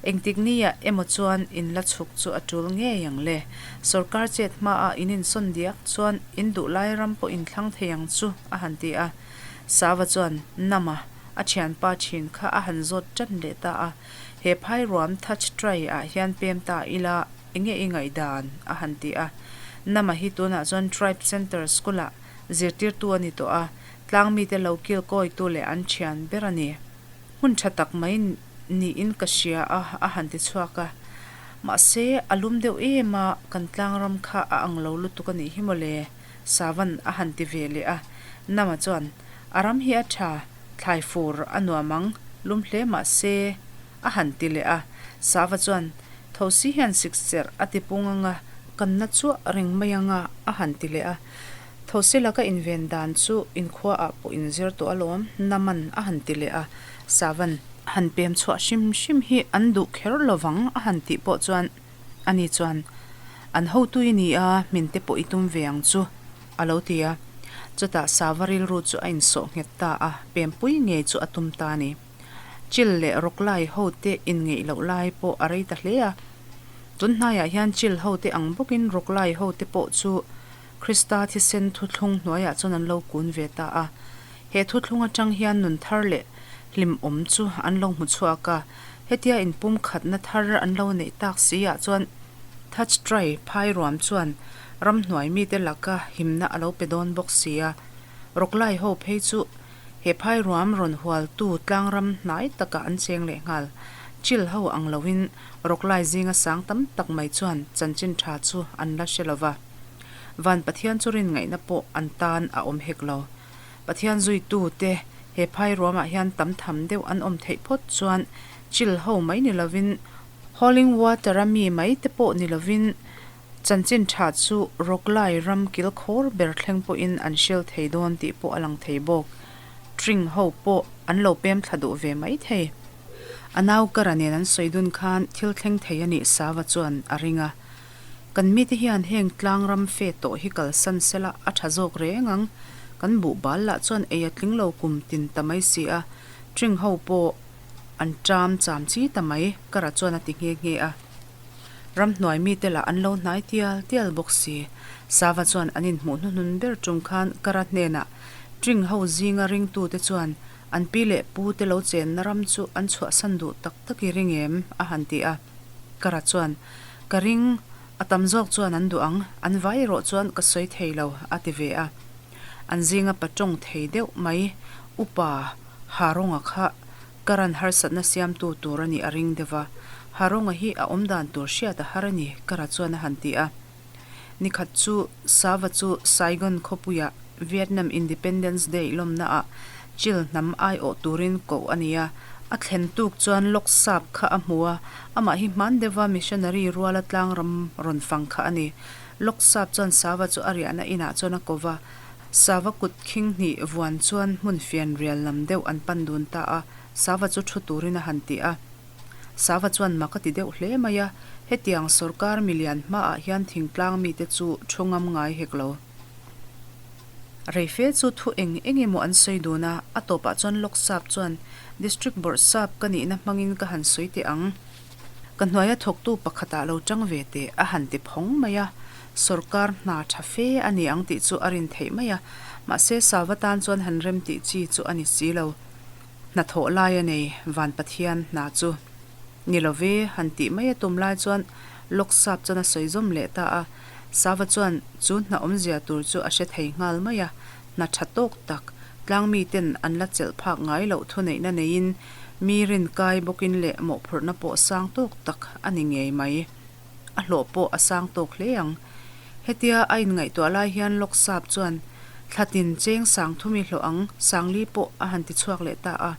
Engtik nia emaw chuan in la chhuk chu a tul ngei ang le. Sorkar chet hmaah in insawn diak chuan in duh lai ram pawh in thlang thei ang chu, a han ti a. Sava chuan Nama, a thianpa thin kha a han zawt tan leh ta a. He phai ruam Thach Trai ah hian pem ta ila enge i ngaihdan? a han ti a. Nama hi tunah chuan Tribe Centre School ah zirtirtu a ni tawh a, tlangmite lo kilkawitu leh an thian ber a ni. Hmun tha tak mai niin ka hria a, a han ti chhuak a. Mahse, a lum deuh em a, kan tlang ram kha a ang lo lutuk a nih hi mawle, Savan a han ti ve leh a. Nama chuan, A ram hi a tha, thlai fur a nuam ang, lum hle mahse, a han ti leh a. Sava chuan, Thosi hian sikserh a ti pung ang a, kan na chuah reng mai ang a, a han ti leh a. Thosi laka inven dan chu inkhua ah pawh inzir tawh alawm, Naman a han ti leh a, Savan han pem chhuah hrim hrim hi an duh kher lovang a han tih pawh chuan ani chuan an hotu i ni a, min te pawh i tum ve ang chu a lo ti a, chutah Sava rilru chu a insawh nghet ta a, pempui ngei chu a tum ta a ni. Chil leh rawklai ho te inngeih loh lai pawh a rei ta hle a, tunhnaiah hian chil ho te ang bawkin rawklai ho te pawh chu Krista thisen thuthlung hnuaiah chuan an lo kun ve ta a. He thuthlung atang hian nun thar leh hlimawm chu an lo hmu chhuak a. Hetia inpumkhatna thar an lo neih tak si ah chuan Thach Trai phai ruam chuan ramhnuai mite laka himna a lo pe dawn bawk si a. Rawklai ho phei chu he phai ruam rawn hualtu tlangram hnai takah an cheng leh nghal. Chil ho ang loin rawklai zinga sang tam tak mai chuan chanchin tha chu an la hre lova. Van Pathian chu rin ngaihna pawh an tan a awm hek lo. Pathian zuitu te he phai ruamah hian tam tham deuh an awm theih phawt chuan chil ho mai ni lovin Hauling water a mi mai te pawh ni lovin chanchin tha chu Rawklai ram kil khawr ber thleng pawhin an hril thei dawn tih pawh a lang thei bawk. Tring ho pawh an lo pem thla duh ve mai thei. A nau Kara nen an sawi dun khan thil thleng thei a nih Sava chuan a ring a. Kan mite hian heng tlang ram fe tawh hi kalsan sela a tha zawk reng ang. Kan buh bal lah chuan ei a tling lo kum tin ta mai si a, Tring ho pawh an ṭam cham chi ta mai, Kara chuan a ti nghe nghe a. Ramhnuai mite lah an lo hnai tial tial bawk si. Sava chuan an inhmuh hnuhnun ber ṭum khan Kara hnenah Tring ho zinga ringtute chuan an pi leh pu te lo chenna ram chu an chhuahsan duh tak tak i ring em? a han ti a. Kara chuan Ka ring, a tam zawk chuan an duh ang, an vai erawh chuan ka sawi thei lo, a ti ve a. An zinga pa tawng thei deuh mai, Upa Haronga kha ka ran harsatna siamtu tur a nih a ring deuh va, Haronga hi a awmdan tur hriat a har a ni, Kara chuan a han ti a. Nikhat chu Sava chu Saigon khawpuiah Vietnam Independence Day lawmnaah Chil hnam aiawh turin koh a ni a. A thlen tuk chuan Lok Sap kha a hmu a, amah hi hman deuha missionary ruala tlangram rawn fang kha a ni. Lok Sap chuan Sava chu a riahna inah chuan a ko va, Sava kut khing hnih vuan chuan hmun fian rial lam deuh an pan dun ta a, Sava chu thu turin a han ti a. Sava chuan mak a ti deuh hle mai a, hetiang sorkar milian hmaah hian thingtlang mite chu thu ngam ngai hek lo. Reife chu thu eng eng emaw an sawi dun a, a tawpah chuan Lok Sap chuan District Bawrh Sap ka nihna hmangin ka han sawi teh ang. Ka hnuaia thawktu pakhatah lo tang ve teh a han ti phawng mai a, sorkar hna tha fe a ni ang tih chu a rin theih mai a, mahse Sava tan chuan han rem tih chi chu a ni si lo. Hnathawh lai a nei, Van Pathian hna chu ni lo ve, han tih mai a tum lai chuan Lok Sap chuan a sawi zawm leh ta a. Sava chuan chu hna awmzia tur chu a hre thei nghal mai a, hna tha tawk tak, Tlangmiten an la chelh phak ngai loh thuneihna neiin mi rinkai bawkin leh mawhphurhna pawh sang tawk tak a ni ngei mai. A hlawh pawh a sang tawk hle ang. Hetia a inngaihtuah lai hian Lawksap chuan thlatin cheng sang thumi hlawh ang sangli pawh a han ti chhuak leh ta a.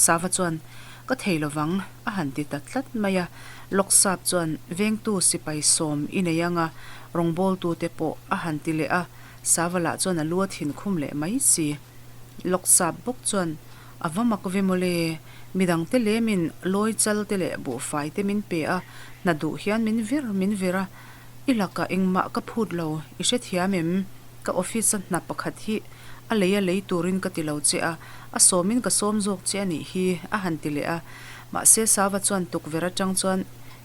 Sava chuan, Ka thei lovang, a han ti ta tlat mai a. Lawksap chuan, Vengtu sipai sawm i nei anga rawngbawltute pawh a han ti leh a. Sava lah chuan a lu a thin khum leh mai si. Lawksap bawk chuan, A va mak ve mawle, midangte lemin lawi chal te leh buhfai te min pe a, hna duh hian min vir min vir a. I lakah engmah ka phut lo, i hrethiam em? Ka office-a hna pakhat hi a lei a lei turin ka ti lo che a, a sawmin ka sawm zawk che a nih hi, a han ti leh a. Mahse Sava chuan tukverh atang chuan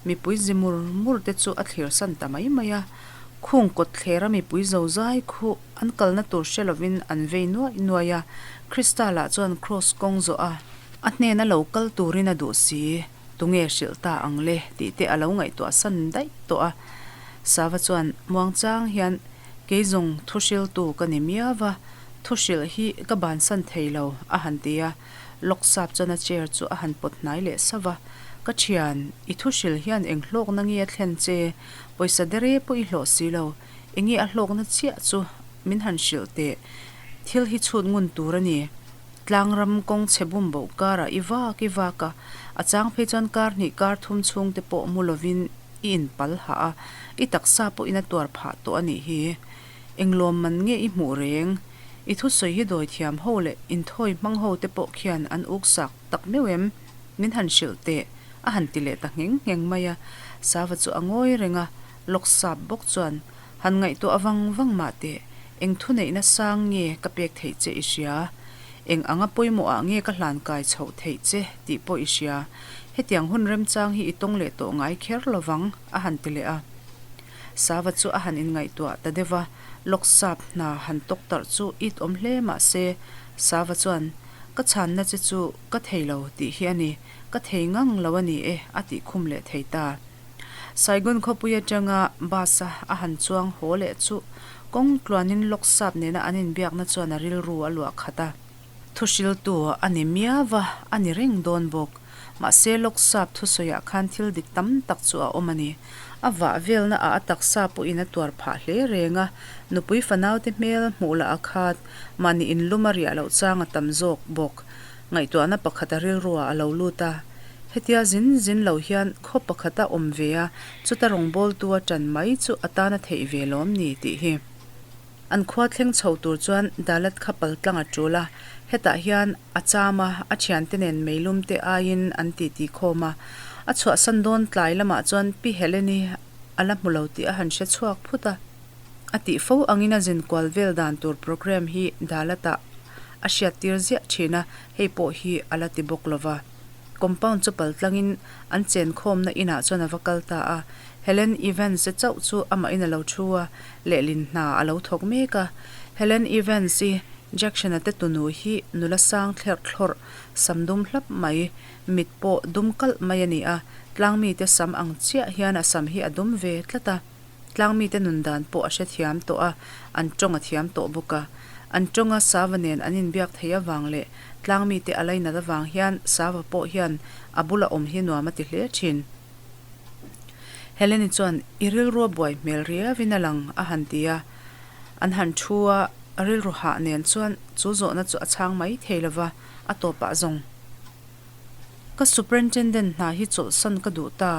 mipui zi mur mur te chu a thlir san ta mai mai a. Khung kawt thlera mipui zo zai khu an kalna tur hre lovin an vei nuaih nuaih a, Krista lah chuan Kraws kawng zawh a, a hnena lo kal turin a duh si. Tunge hrilh ta ang le tih te a lo ngaihtuah san daih tawh a. Sava chuan muangchang hian kei zawng thu hriltu ka ni miau va, thu hrilh hi ka bansan thei lo a han ti a. Lawksap chuan a chair chu a han pawt hnai leh sauh va, Ka thian, i thu hrilh hian eng hlawkna nge a thlen che? Pawisa dere pawh i hlawh si lo, enge a hlawkna chiah chu min han hrilh teh. Thil hi chhut ngun tur a ni. Tlangram kawng chhe bum boh karah i vak i vak a, a chang phei chuan kar hnih kar thum chhung te pawh mu lovin i inpal hah a, i taksa pawhin a tuar phah tawh a nih hi. Englawm man nge i hmuh reng? I thusawi hi dawi thiam ho leh inthawi hmang ho te pawh khian an uk sak tak meuh em? Min han hrilh teh, a han ti leh ta ngheng ngheng mai a. Sava chu a ngawi reng a, lawksap bawk chuan Han ngaihtuah vang vang mah teh, eng thuneihna sang nge ka pek theih che i hria? Eng anga pawimawhah nge ka hlan kai chhoh theih che tih pawh i hria? Hetiang hun remchang hi i tawng leh tawh ngai kher lo vang, a han ti leh a. Sava chu a han inngaihtuah ta deuh va, Lawksap hna han tawk tarh chu it awm hle mah se, Sava chuan, Ka chhanna che chu ka thei lo tih hi a ni, ka thei ngang lo a ni e, a tih khum leh thei ta. Saigon khawpui atanga bus a a han chuang haw leh chu kawng tluanin Lawksap nena an inbiakna chuan a rilru a luah khat a. Thuhriltu a ni miau va, a ni reng dawn bawk. Mahse Lawksap thusawiah khan thil dik tam tak chu a awm a ni. A vah velna ah a taksa pawhin a tuar phah hle reng a, nupui fanaute hmel hmuh lah a khat, mahni inlum a riah loh chang a tam zawk bawk. Ngaihtuahna pakhat a rilruah a lo lut a, hetia zin zin lo hian khaw pakhat a awm ve a, chuta rawngbawltu a tan mai chu a tan a theih ve lawm ni tih hi. An khua thleng chho tur chuan Dalat kha pal tlang a tul a, hetah hian a cham a, a thiante nen meilum te aiin an titi khawm a. A chhuahsan dawn tlai lamah chuan Pi Heleni a la hmu lo tih a han hre chhuak phut a. A tih fo angin a zin kual vel dan tur programme hi Dalat-ah a hriattir ziah thin a, hei pawh hi a la ti bawk lo va. Compound chu pal tlangin an chenkhawmna inah chuan a va kal ta a, Helen Evans-i chauh chu amahin a lo thu a, lehlin hna a lo thawk mek a. Helen Evans-i Jackson-a te tunu hi nula sang thlerh thlawrh, sam dum hlap mai, mit pawh dum kalh mai a ni a, tlangmite sam ang chiah hian a sam hi a dum ve tlat a. Tlangmite nun dan pawh a hrethiam tawh a, an tawng a thiam tawh bawk a. An tawnga Sava nen an inbiak theih avang leh tlangmite a lainat avang hian Sava pawh hian a bula awm hi nuam a ti hle thin. Heleni chuan, I rilru a buai hmel riauin a lang, a han ti a. An han thu a, rilru hah nen chuan chu zawhna chu a chhang mai thei lova, a tawpah zawng. Ka superintendent hna hi chawlhsan ka duh ta,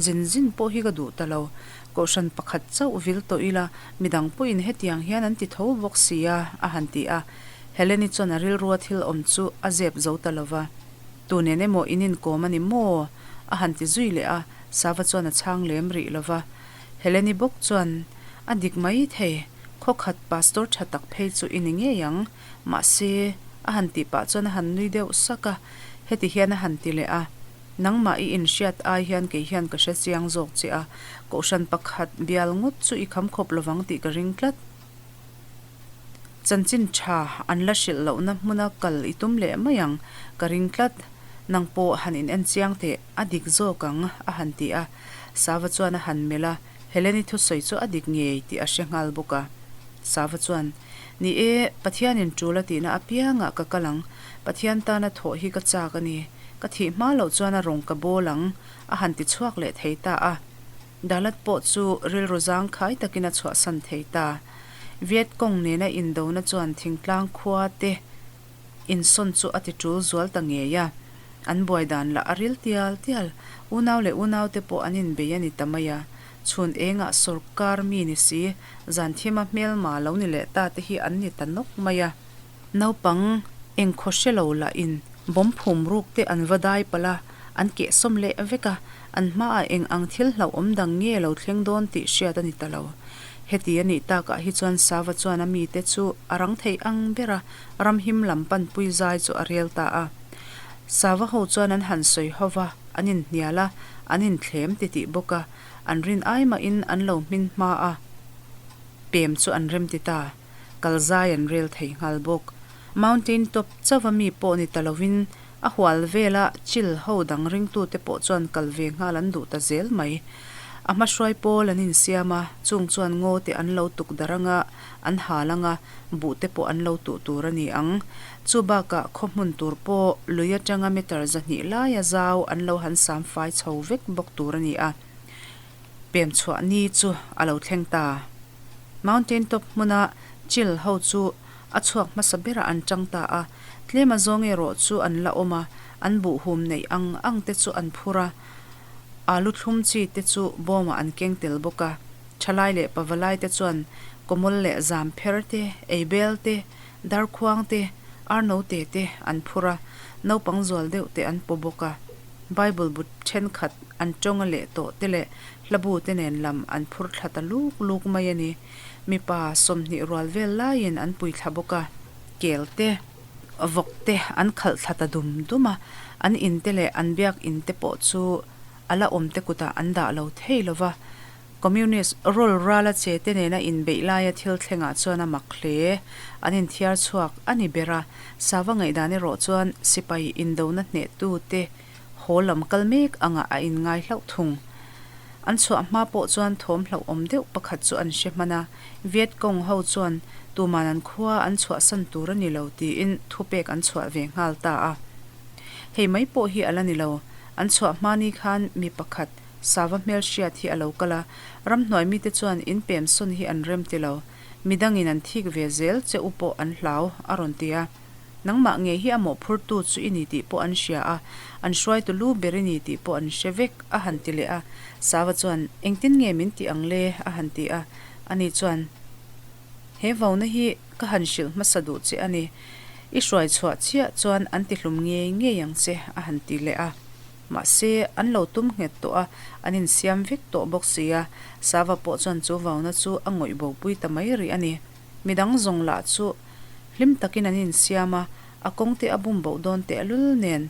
zin zin pawh hi ka duh ta lo. Kohhran pakhat chauh vil tawh ila, midang pawhin hetiang hian an ti tho bawk si a, a han ti a. Heleni chuan a rilrua thil awm chu a zep zo ta lo va. Tu nen emaw in inkawm a ni maw? a han ti zui leh a, Sava chuan a chhang lem rih lo va. Heleni bawk chuan, A dik mai thei, khawkhat pastor tha tak phei chu i ni ngei ang. Mahse, a han tih pah chuan a han nui deuh sak a, heti hian a han ti leh a, Nangmah i inhriat ai hian kei hian ka hre chiang zawk che a, kohhran pakhat bial ngawt chu i kham khawp lovang tih ka ring tlat. Chanchin tha an la hrilh lohna hmuna kal i tum leh mai ang, ka ring tlat. Nang pawh han in en chiang teh, a dik zawk ang, a han ti a. Sava chuan a han melh a, Heleni thusawi chu a dik ngei tih a hre nghal bawk a. Sava chuan, Ni e, Pathianin tul a tihna apiangah ka kal ang. Pathian tana thawh hi ka chak a ni. Ka thih hma loh chuan a rawng ka bawl ang, a han ti chhuak leh thei ta a. Dalat pawh chu rilru zangkhai takin a chhuahsan thei ta. Viet Cong nena indona chuan thingtlang khua te insawn chu a ti tul zual ta ngei a. An buai dan lah a ril tial tial. Unau leh unau te pawh an inbei a ni ta mai a. Chhun engah sawrkar mi ni si, zan thima hmelma lo ni leh ta te hi an ni ta nawk mai a. Naupang engkhaw hre lo lahin bomb phum ruk te an va dai palh a, an kehsawm leh vek a, an hmaah eng ang thil hlauhawm dang nge lo thleng dawn tih hriat a ni ta lo. Heti a nih takah hi chuan Sava chuan a mite chu a rang thei ang ber a, ramhim lam panpui zai chu a rel ta a. Sava ho chuan an han sawi ho va, an inhnial a, an inthlem titih bawk a, an rin ai mahin an lo hmin hma a, pem chu an rem ti ta. Kal zai an rel thei nghal bawk. Mountain top chauva mi pawh ni ta lovin a hual vela chil ho dang ringtute pawh chuan kal ve nghal an duh ta zel mai. A hma hruai pawl an insiam a, chung chuan ngaw te an lo tuk darh anga, an hal anga, buh te pawh an lo tuh tur a ni ang. Chu bakah khaw hmun tur pawh lui atanga meter 200 laia zau an lo han sam fai chho vek bawk tur a ni a. Pem chhuah ni chu a lo thleng ta. Mountain top hmuna chil ho chu a chhuak hmasa berah an tang ta a, tlem a zawng erawh chu an la awm a, an buhhum neih ang ang te chu an phur a, alu thlum chi te chu bawmah an keng tel bawk a. Thalai leh pavalai te chuan kawmawl leh zam pher te, eibel te, darkhuang te, arnote te an phur a, naupang zual deuh te an paw bawk a. Bible bu thenkhat an tawnga leh tawh te leh hlabu te nen lam an phur thla ta luk luk mai a ni. Mipa 20 rual vel laiin an pui thla bawk a, kel te, vawk te an khalh thla ta dum dum a, an in te leh an biak in te pawh chu a la awm te kutah an dah lo thei lo va. Communist role rala che te nena inbeih laia thil thlengah chuan a mak hle. An inthiar chhuak a ni ber a, Sava ngaihdan erawh chuan sipai indona hnehtu te haw lam kal mek angah a inngai hlauh thung. An chhuah hma pawh chuan thawm hlauhawm deuh pakhat chu an hre hman a, Viet Cong ho chuan tuman an khua an chhuahsan tur a ni lo tiin thupek an chhuah ve nghal ta a. Hei mai pawh hi a la ni lo, an chhuah hma ni khan mi pakhat, Sava hmelhriat hi a lo kal a, ramhnuai mite chuan in pem sawn hi an rem ti lo, midangin an thik ve zel che u pawh an hlau, a rawn ti a. Nangmah ngei hi a mawhphurtu chu i ni tih pawh an hria a, an hruaitu lu ber i ni tih pawh an hre vek, a han ti leh a. Sava chuan, Engtin nge min tih ang le? a han ti a. Ani chuan, He vauna hi ka han hrilh hmasa duh che a ni. I hruai chhuah chiah chuan an ti hlum ngei ngei ang che, a han ti leh a. Mahse, an lo tum nghet tawh a, an insiam vek tawh bawk si a, Sava pawh chuan chu vauna chu a ngawih bopui ta mai rih a ni. Midang zawng lah chu hlim takin an insiam a, a kawng te a bum boh dawn tehlul nen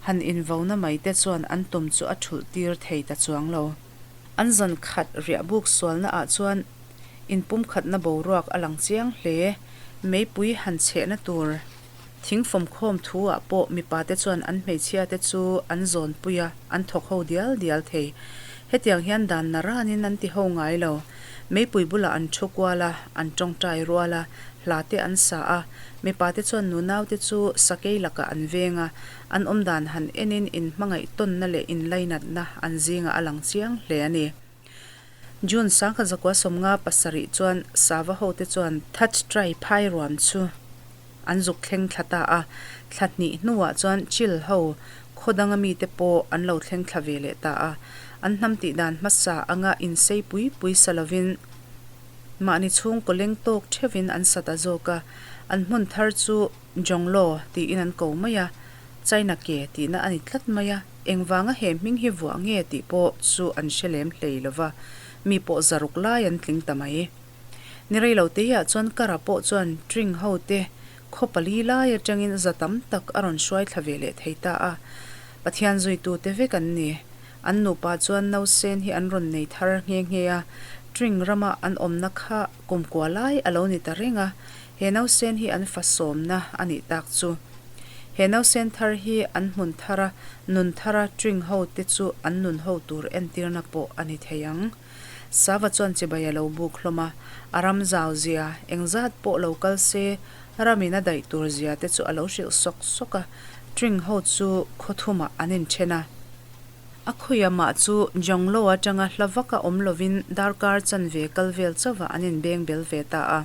han invauna mai te chuan an tum chu a thulh tir thei ta chuang lo. An zan khat riah buk sualna ah chuan inpumkhatna boruak a lang chiang hle. Meipui han chhehna tur. Thing fawmkhawm thu ah pawh mipa te chuan an hmeichhia te chu an zawn pui a, an thawk ho dial dial thei. Hetiang hian dan na ranin an ti ho ngai lo. Meipui bulah an thu kual a, an tawngtai rual a, hla te an sa a. Mipa te chuan nunau te chu sakei lakah an veng a, an awmdan han enin inhmangaih tawnna leh inlainatna an zingah a lang chiang hle a ni. June 1957 chuan Sava hote chuan Thatch Trai phai ruam chu an zuk thleng thla ta a, thla hnih hnuah chuan Chil ho khaw danga mite pawh an lo thleng thla ve leh ta a. An hnam tih dan hmasa anga insei pui pui sa lovin mahni chhungkaw leng tawk theuhin an sa ta zawk a, an hmun thar chu Jonglo tiin an ko mai a, China ke tihna a ni tlat mai a, engvanga he hming hi vuah nge tih pawh chu an hre lem hlei lova, mi pawh zaruk lai an tling ta mai. Ni rei lo teiah chuan Kara pawh chuan Tring ho te khaw pali lai atangin za tam tak a rawn hruai thla ve leh thei ta a. Pathian zuitute vek an ni. An nupa chuan nausen hi an rawn nei thar nghe nghe a, Tring rama an awmna kha kumkua lai a lo ni ta reng a, he nausen hi an fa sawmna a nih tak chu. He nausen thar hi an hmun thara nun thara Tring ho te chu an nun ho tur entirna pawh a ni thei ang. Sava chuan chibai a lo buk hlawm a, a ram zau zia, engzat pawh lo kal se, ramin a daih tur zia te chu a lo hrilh sawk sawk a, Tring ho chu khaw thumah an inthen a. A khawiah mah chu Jonglo atanga hla vaka awm lovin darkar chanve kal vel chauhah an inbeng bel ve ta a.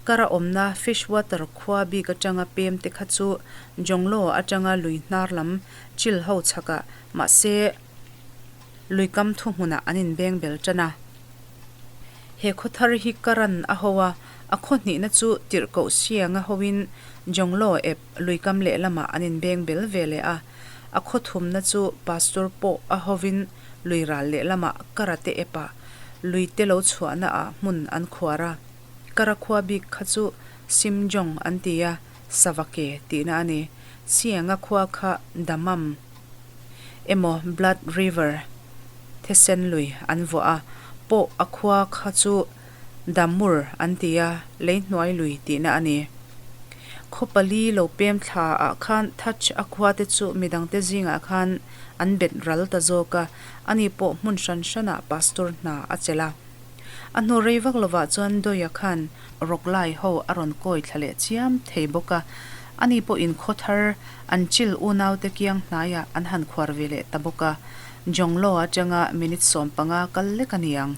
Kar a awmna Fish Water khua bik atanga pem te kha chu Jonglo atanga lui hnar lam chil ho chhakah mahse lui kam thuhmunah an inbeng bel tan a. He khaw thar hi Karan a ho a, a khaw hnihna chu Tirhkoh Sianga hoin Jonglo ep lui kam lehlamah an inbeng bel ve leh a. A khaw thumna chu Pastor pawh a hovin lui ral lehlamah Karate epah lui te lo chhuahna ah hmun an khuar a. Kara khua bik kha chu Simjong an ti a, Savake tihna a ni. Sianga khua kha Damam emaw Blood River thisen lui an vuah a, pawh a khua kha chu Damur an ti a, leihnuai lui tihna a ni. Khaw pali lo pem thla ah khan Thatch a khua te chu midangte zingah khan an bet ral ta zawk a, ani pawh hmun hran hranah pastor hna a chelh a. A hnu rei vak lovah chuan Doia khan rawklai ho a rawn kawi thla leh chiam thei bawk a, ani pawhin khaw thar an chil unaute kiang hnaiah an han khuar ve leh ta bawk a, Jonglo atanga minute 15 kal lek a ni ang.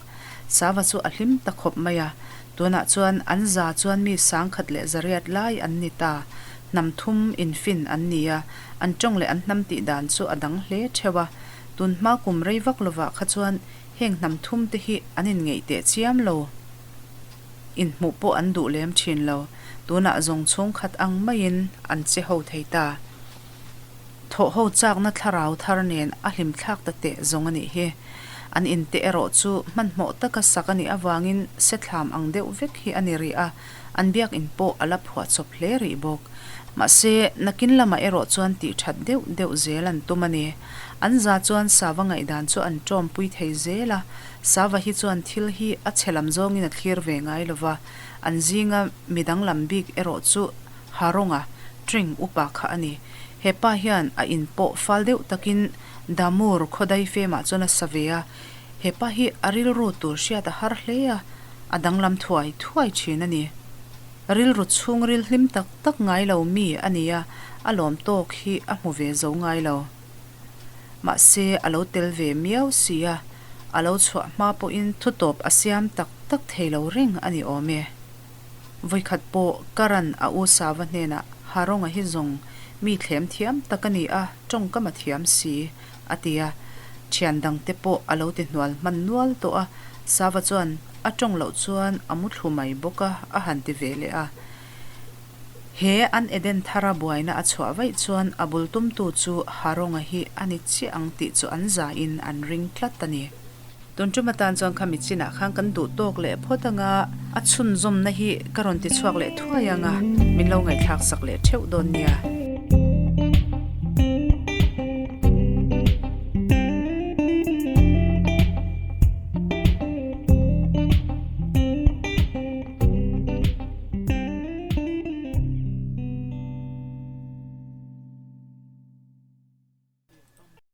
Sava chu a hlim ta khawp mai a, tunah chuan an za chuan mi sangkhat leh zariat lai an ni ta, hnam thum infin an ni a, an tawng leh an hnam tih dan chu a dang hle theuh a, tun hma kum rei vak lovah kha chuan Heng hnam thum te hi an inngeih teh chiam lo. Inhmuh pawh an duh lem thin lo. Tunah zawng chhungkhat ang maiin an che ho thei ta. Thawh ho chakna thlarau thar nen a hlim thlak ta teh zawng a nih hi. An inte erawh chu hmanhmawh taka sak a nih avangin sethlam ang deuh vek hi a ni rih a, an biakinn pawh a la phuahchawp hle rih bawk. Mahse, nakin lamah erawh chuan tih that deuh deuh zel an tum a ni. An za chuan Sava ngaihdan chu an ṭawmpui thei zel a, Sava hi chuan thil hi a chhe lam zawngin a thlir ve ngai lo va, an zinga mi danglam bik erawh chu Haronga, Tring upa kha a ni. He pa hian a in pawh fal deuh takin Damur khaw daifemah chuan a sa ve a, he pa hi a rilru tur hriat a har hle a, a danglam thuai thuai thin a ni. Rilru chhungril hlim tak tak ngai lo mi a ni a, a lawm tawk hi a hmu ve zo ngai lo. Mahse, a lo tel ve miau si a, a lo chhuah hma pawhin thutawp a siam tak tak thei lo reng a ni awm e. Vawikhat pawh Karan a u Sava hnenah Haronga hi zawng mi thlem thiam tak a ni a, tawngkam a thiam si, a ti a. Thian dangte pawh a lo ti hnual hman nual tawh a, Sava chuan a tawng loh chuan a mu thlu mai bawk a, a han ti ve leh a. He an Eden thara buaina a chhuah vaih chuan a bul tumtu chu Haronga hi a ni chiah ang tih chu an zain an ring tlat a ni. Tun tum atan chuan khami chinah khan kan duh tawk leh phawt anga a chhunzawmna hi ka rawn ti chhuak leh thuai anga min lo ngaihthlak sak leh theuh dawn nia.